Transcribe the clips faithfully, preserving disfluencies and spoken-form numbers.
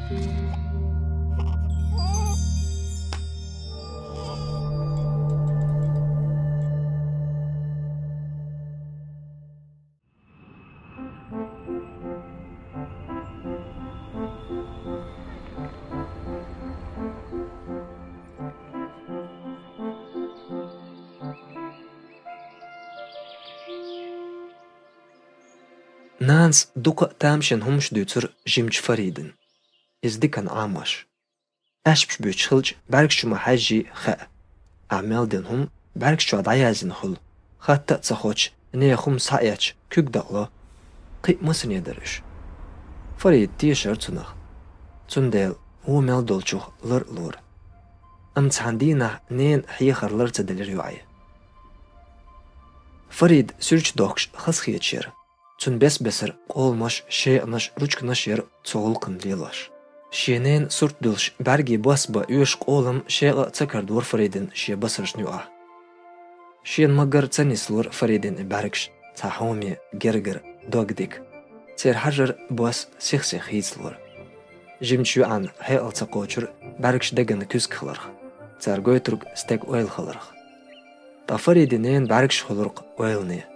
Нанас дукха а тамашийна хӀумаш дуьйцура жимачу Фаридана. Иза диканна Ӏамош. Аьшпаш буьйцуш хилча, бӀаьргаш чу ма хьаьжжий хаьа. Ахьа мел дина хӀума бӀаьргаш чохь дӀаяздина хуьлу. Хатта а ца хоттуш, нехан хӀума схьаэцча, куьг дакъало. Кхин а масане дара уьш. Фарид тешара цунах. Цундела вон мел долчух лар а лора. Амма цхьана дийнахь ненан хьехар лар ца делира йоӀе. Фарид суьрташ дохкуш хазахеташ яра. Цуьнан бес-бесара къоламаш, шекъанаш, ручканаш яра цу гӀуллакхна лелош. Шен ненан сурт дуьллуш бӀаьргийн бос бан оьшу къолам, шекъа а ца карадора Фаридина шен басаршна юкъахь. Шена ма-гарра ца нислора Фаридина и бӀаьргаш цхьа хьоме, гергара, догдика. Церан хьажар, бос сих-сиха хийцалора. Жимачу йоӀана хьекъал ца кхочура бӀаьргаш деган куьзга хиларх, цара гойтург стеган ойла хиларх. Ткъа Фаридин ненан бӀаьргаш хуьлура-кх ойлане,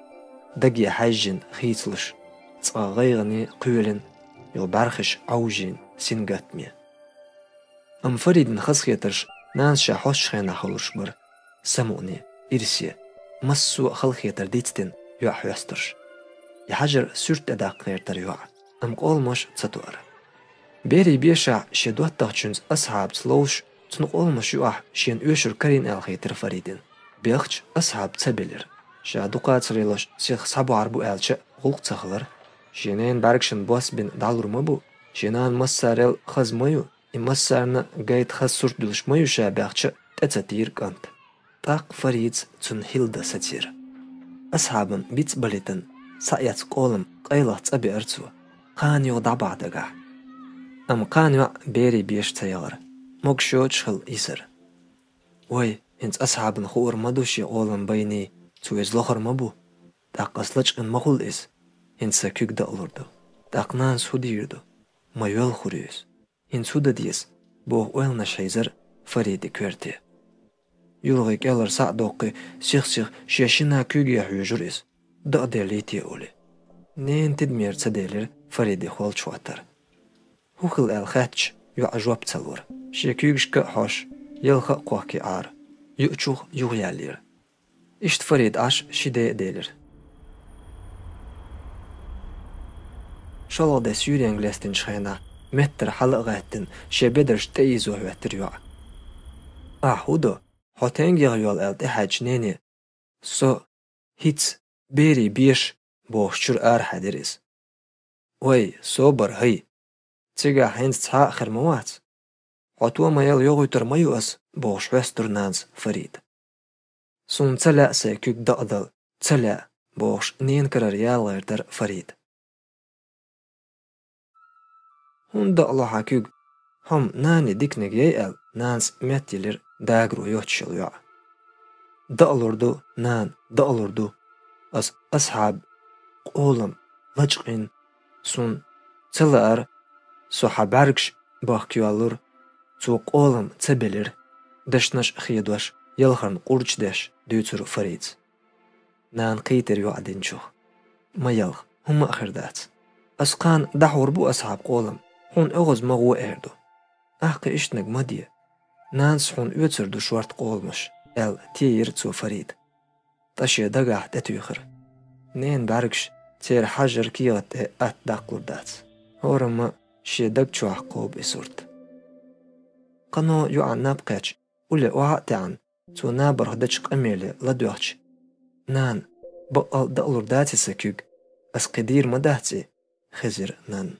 даге хьаьжжина хийцалуш, цкъа гӀайгӀане кхоьлина, юха бӀаьрхиш Ӏовжийна сингаттаме. Амма Фаридина хазахетарш нанас ша хьостачу хенахь хуьлуш бара, самукъане, ирсе, массо а халахетар дицдина йоӀ хьоьстурш. И хьажар суьрта тӀедаккха гӀертара йоӀ, амма къоламаш ца тоьара. Берийн бешахь шен доттагӀчуьнца Асхьабца ловзуш, цуьнан къоламаш юкъахь шена оьшург карийна аьлла хийтира Фаридина. Бехча Асхьаб ца белира. Ша дукха ца лелош сиха схьабахьар бу аьлча а гӀуллакх ца хилар. Шен ненан бӀаьргашна бос бина дӀалур ма бу, шен нана массарел хаза ма ю, и массарна гайта хаза сурт дуьллуш ма ю ша баьхча а, тӀе ца тийра кӀант. ТӀаккха Фарида цунна хӀилла дан сацийра. Асхьабан бицбалийтина схьаэцна къолам къайлаха цӀа беара цо, кхана юха дӀабахьа дагахь. Амма кхана йоӀ берийн беша ца яхара, могуш йоцуш хилла йисира. Вай, хӀинца Асхьабна хуур ма ду шен къолам байний, цо иза лохур ма бу. ТӀаккха ас лачкъийна ма хуьлу иза. ХӀинца сан куьг дакъалур ду. ТӀаккха нанас хӀун дийр ду? Ма йоьлхур ю иза. ХӀинца хӀун дан деза? — боху ойланаш хьийзара Фарида коьрте. ЮргӀий кӀелара схьа а доккхий, сих-сиха шен шина куьйге хьоьжура иза, дакъаделлий те олий. Ненан тидамера ца делира Фарида холчу хӀоттар. ХӀун хилла аьлла хаьттича, йоӀа жоп ца лора. Шен куьйгашка а хьош, ялха а кхохкий Ӏара, юучух юхаяьллера. Иштта Фарида Ӏаш ши де а делира. ШолгӀа де суьйренга лестинчу хенахь, меттара хьала а гӀаьттина, шен бедарш тӀеийзо хӀоьттира йоӀа. «Ахь хӀун до? Хьо стенга яха йолу?» — аьлла тӀехьаьдча нене: «Со хӀинца берийн беша», — бохуш чуьра арахьаьдира иза. «Вай, собар хӀай! Цигахь хӀинца цхьа а хир ма вац. Хьо тома яла йохуьйтур ма ю ас», — бохуш хьоьстура нанас Фарида. «Суна ца лаьа сайн куьг дакъадала, ца лаьа», — бохуш ненан карара яла гӀертара Фарида. «ХӀунда дакъало хьан куьг? Хьо-м нанна диканиг яй», — аьлла, нанас меттаелира дагаро йоцуш йолу йоӀ. «Дакъалур ду, нана, дакъалур ду. Ас Асхьаб къолам лачкъийна, суна ца лаьара, со хьан бӀаьргаш бахка йоьллура, цо къолам ца белира», — дашнаш а хедош, ялхарна къурдаш деш дуьйцура Фаридас. Нана кхийтира йоӀа динчух. «Ма ялх, хӀумма а хир дац. Ас кхана дӀахьур бу Асхьаб къолам, хьуна оьгӀаз ма гӀо эр ду. Ахь кхин иштаниг ма де. Нанас хьуна оьцур ду шорта къоламаш», — аьлла, тиийра цо Фарида. Ткъа шен дагахь тӀетуьйхира. Ненан бӀаьргаш церан хьажар кехат тӀе атта даккхалур дац. ХӀораммо шен даг чохь кхобу и сурт. Кхано йоӀан наб кхаьчча, улле охьа а таьӀна, цо набарх дечу къамеле ладоьгӀча: «Нана, баккъал а дакъалур дац и сан куьг, ас кхин дийр ма дац и», — хезира нанна.